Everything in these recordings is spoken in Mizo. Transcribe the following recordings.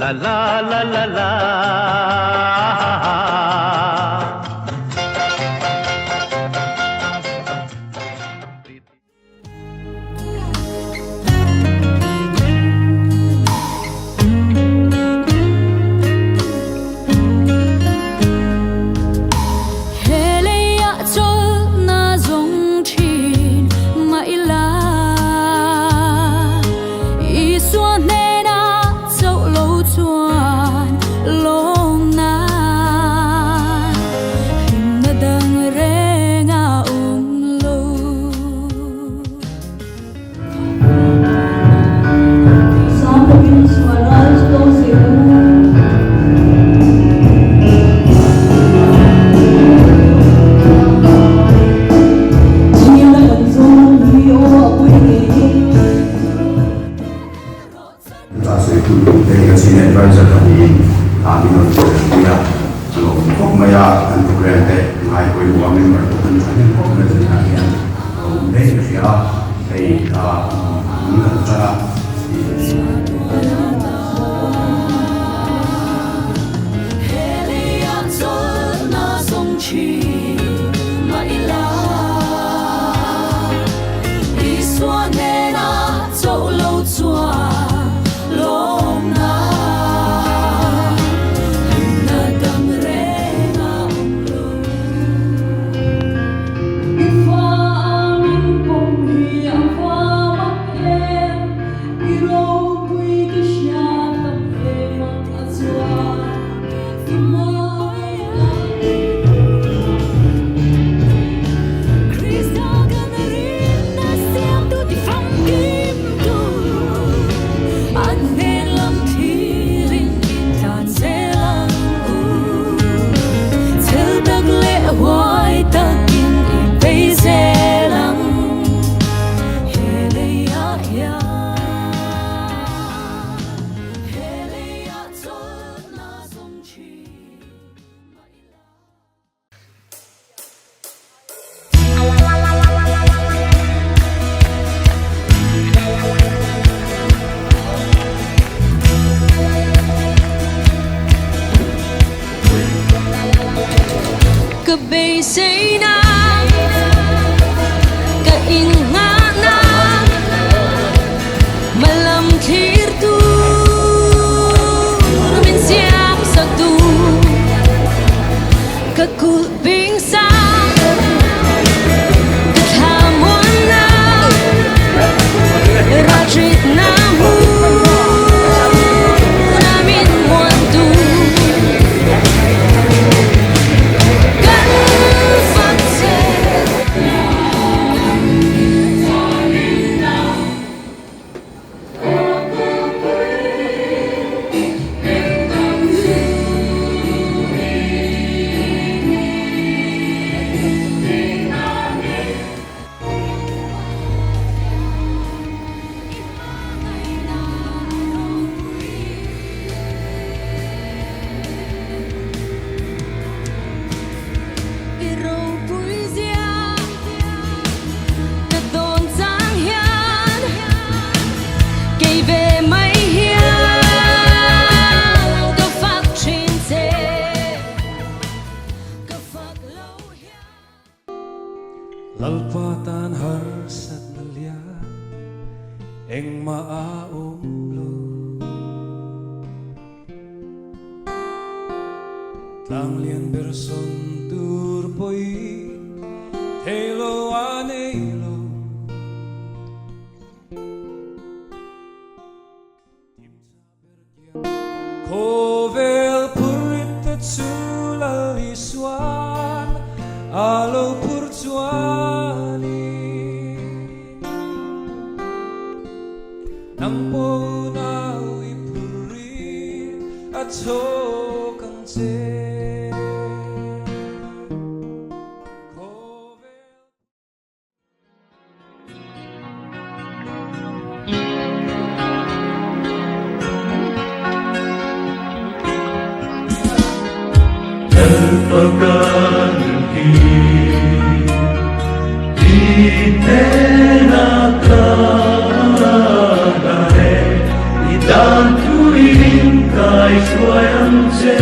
la la la la la. Lalpa tan harsat na lia engmah a awm lo Tlang lian ber sawn tur pawhin theilo a nei lo. Khawvel phurrit te chu Lal Isuan a lo phur chuanin Nang pawh unau i phurrit a chhawk ang che. hruai ang che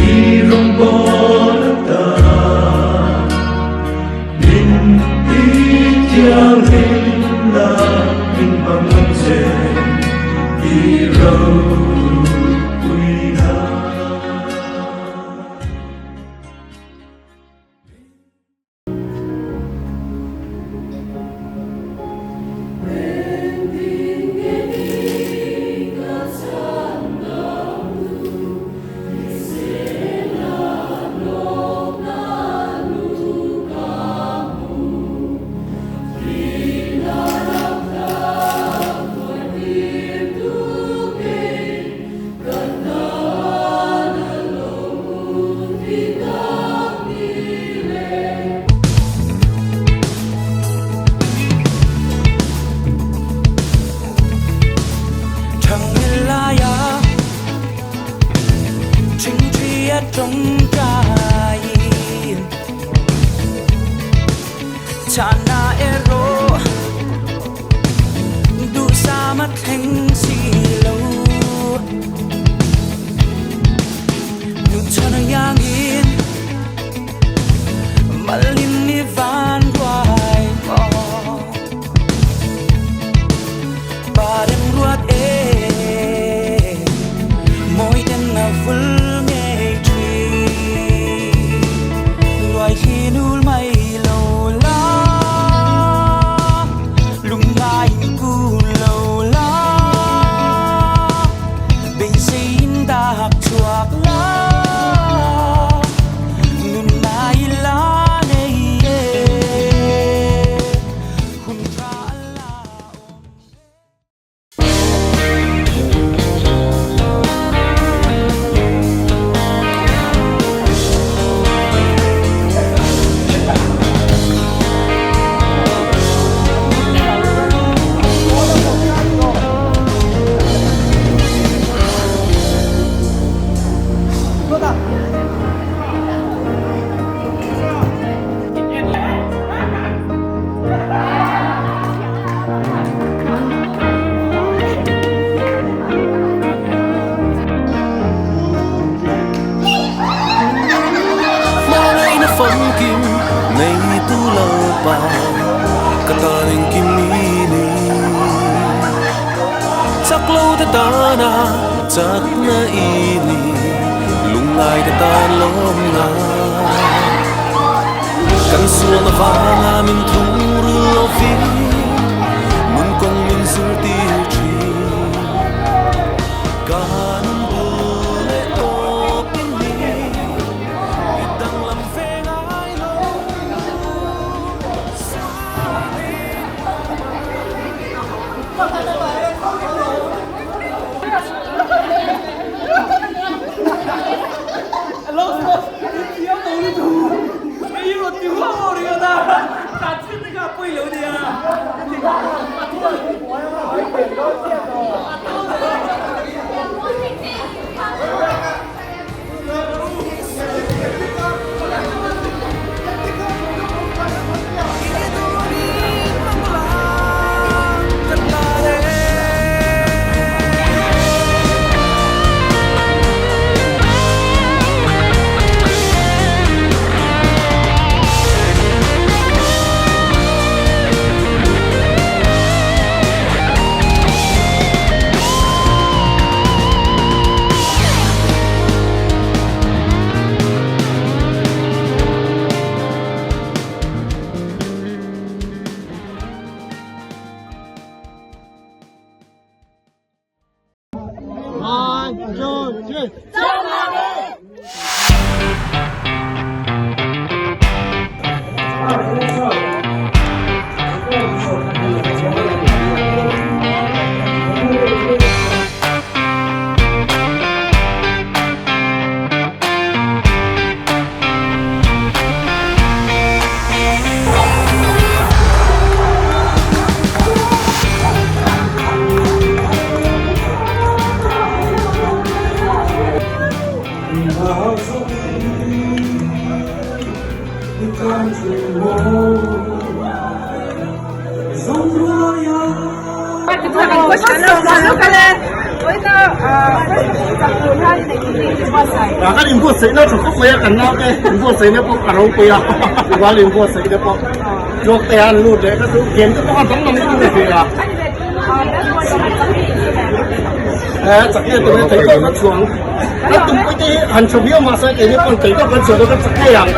i rawngbawl atan min ti thianghlim la min hmang ang che i ropui nan. Hmangaihna famkim nei tu Lalpa ka tan engkim i ni. Chak lo te tana chakna i ni, lungngai te tan lawmna. Kan sualna vanga min thungrul lovin nun kawng min zirtir thin. Kan bul leh tawp in ni, i danglam ve ngai lo. One, two, three. Kan inbuatsaihna tha khawp mai a, kan naute inbuatsaihna pawh a ropui a, rual inbuatsaihna pawh tuak te an lut leh kha chu game te pawh a danglam deuh ve a. Chak nge tum e thei tawk ka chhuang a tumpui te hi han tha viau mahse keini pawn thei tawk kan chhuah dawn ka chak ngei ang.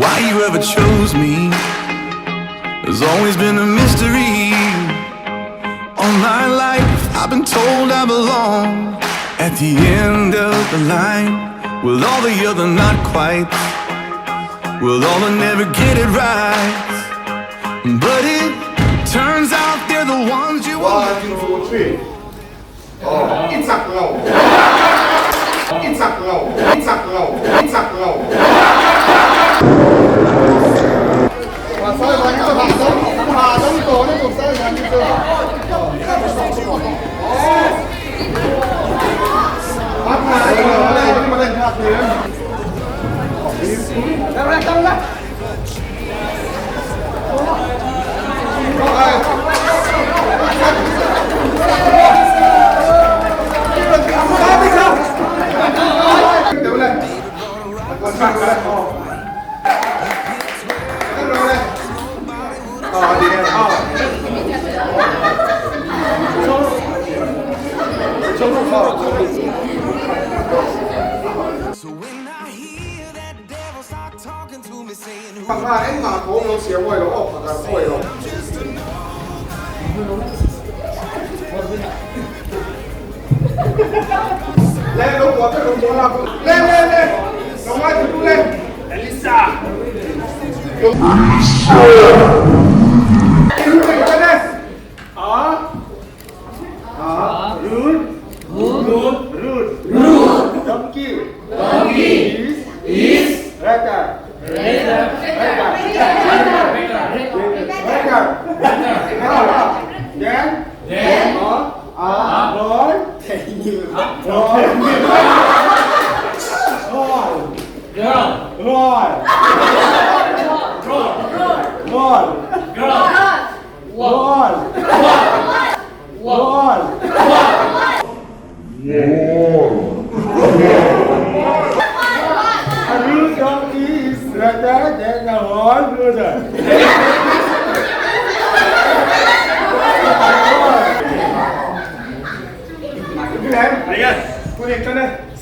Why you ever chose me has always been a mystery. All my life I've been told I belong at the end of the line with all the other not quite. With all the never get it right. But it turns out they're the ones you want. 1, 2, 3. I chak lo. I chak lo. I chak lo. I chak lo. So when I hear that devil start talking to me saying who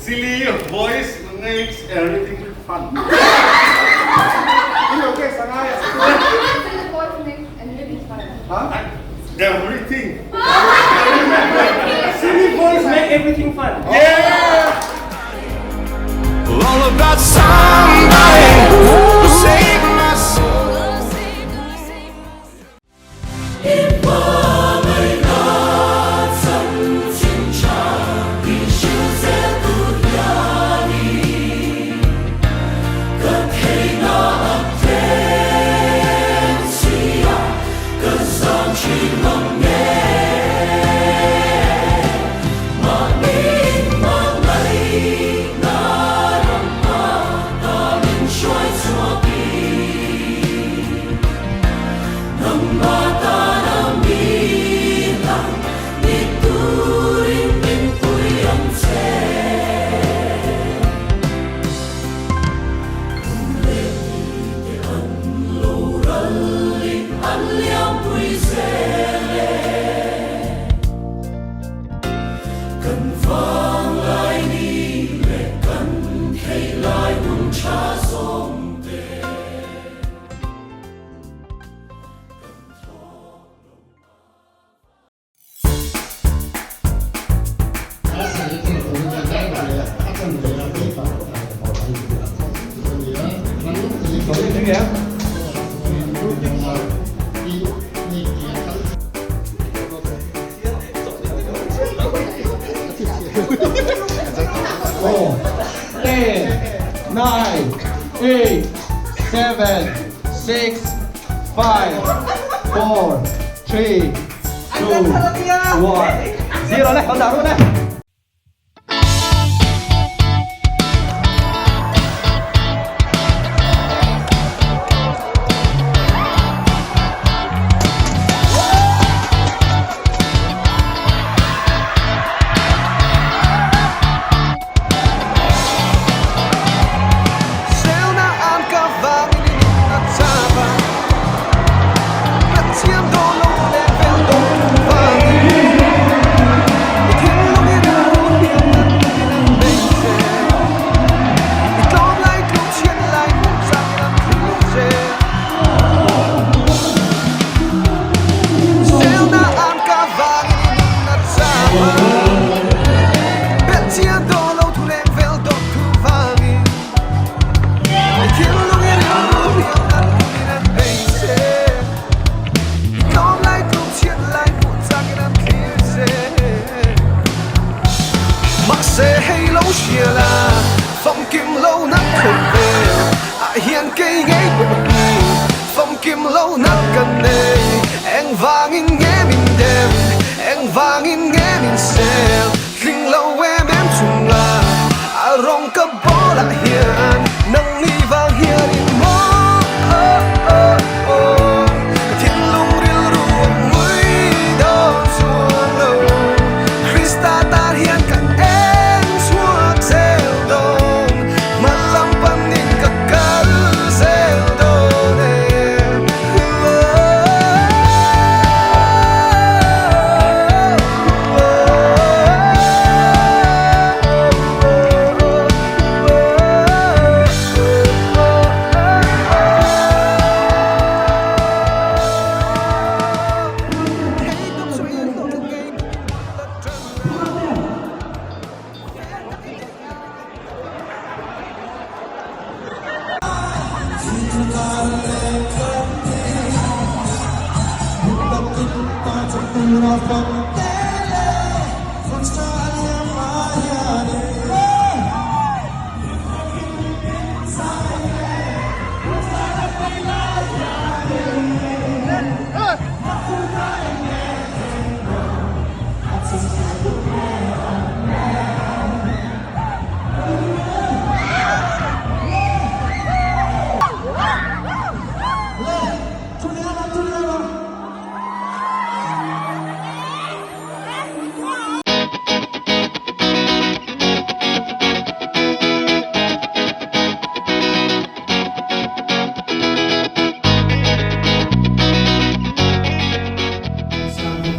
Silly voice makes everything fun. Everything. Silly voice make everything fun. All about somebody who saved my soul. zel e. Kan vanglai ni leh kan theih lai hun tha zawng te. Kan thawk lo Ten, nine, eight, seven, six, five, four, three, two, one, zero le, kan dah ru le.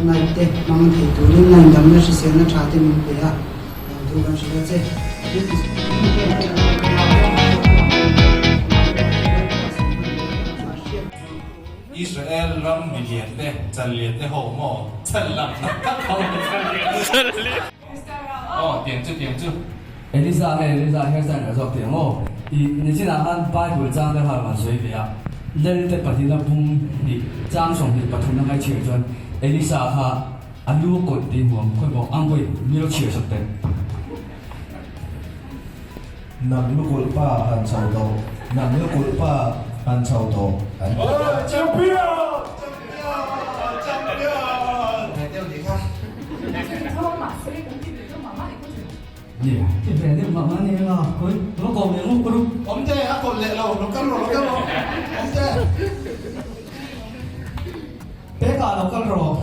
Night te hmang thei turin ngaindamna hriselna tha te min pe a, lawmthu kan hrilh a che. Israel ram milian te, challian te ho maw chal lang tak tak ho challian. Aw tiang chu tiang chu. Elisa nge Elisa hian zan a zawk tih ang aw? I nichinah khan Bible chang te khan rawn sawi ve a, Lelte pahnihna bung hnih chang 23 na ngai chhiar chuan Elisa kha a lu a kawlh tih hmuam khawi bawk ang pawi mi lo chhiar sak teh. Nang lukulh pa han chho tawh, nang lukulh pa han chho tawh an ti. Champion! Champion! Champion! Awmte a kawlh leh lo, lo kal rawh, lo kal rawh, awmte. Pekah lo kal rawh.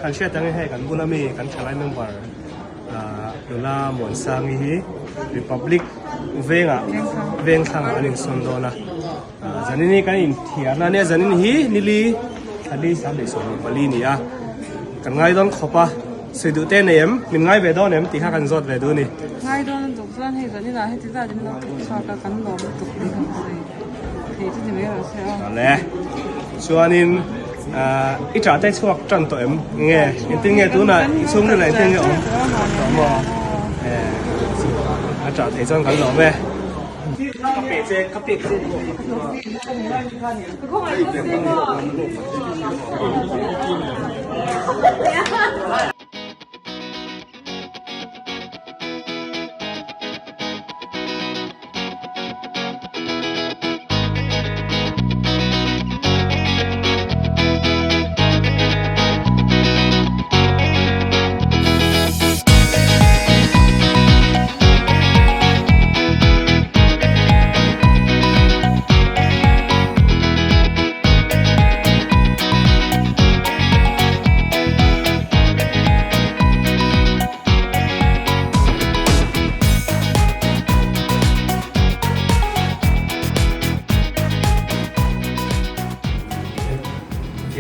Kan hriat angin hei kan bula mi kan thalai member nula Muansangi hi Republic vengah vengthlangah an insawn dawn a zanin hi kan inthiarna ania zanin hi nili thali sang leh 24 ni a kan ngai dawn khawp a sawi duh te nei em min ngai ve dawn em tih kha kan zawt ve duh a ni. Ngai dawn a tuk chuan hei zaninah heti zat in lo thawk chhuak a kan lawm lutuk tih kan sawi thei chu ni mai rawh se aw. Awle chuanin i ṭah te chhuak ṭan tawh em nge engtin nge tunah i chhungril ah engtin nge awm tawh maw a ṭah thei chuan kan lawm e. Ka pe che ka pek che.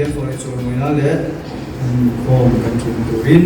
Pathian fawh leh chawimawina leh an inkhawm kan ṭhin turin.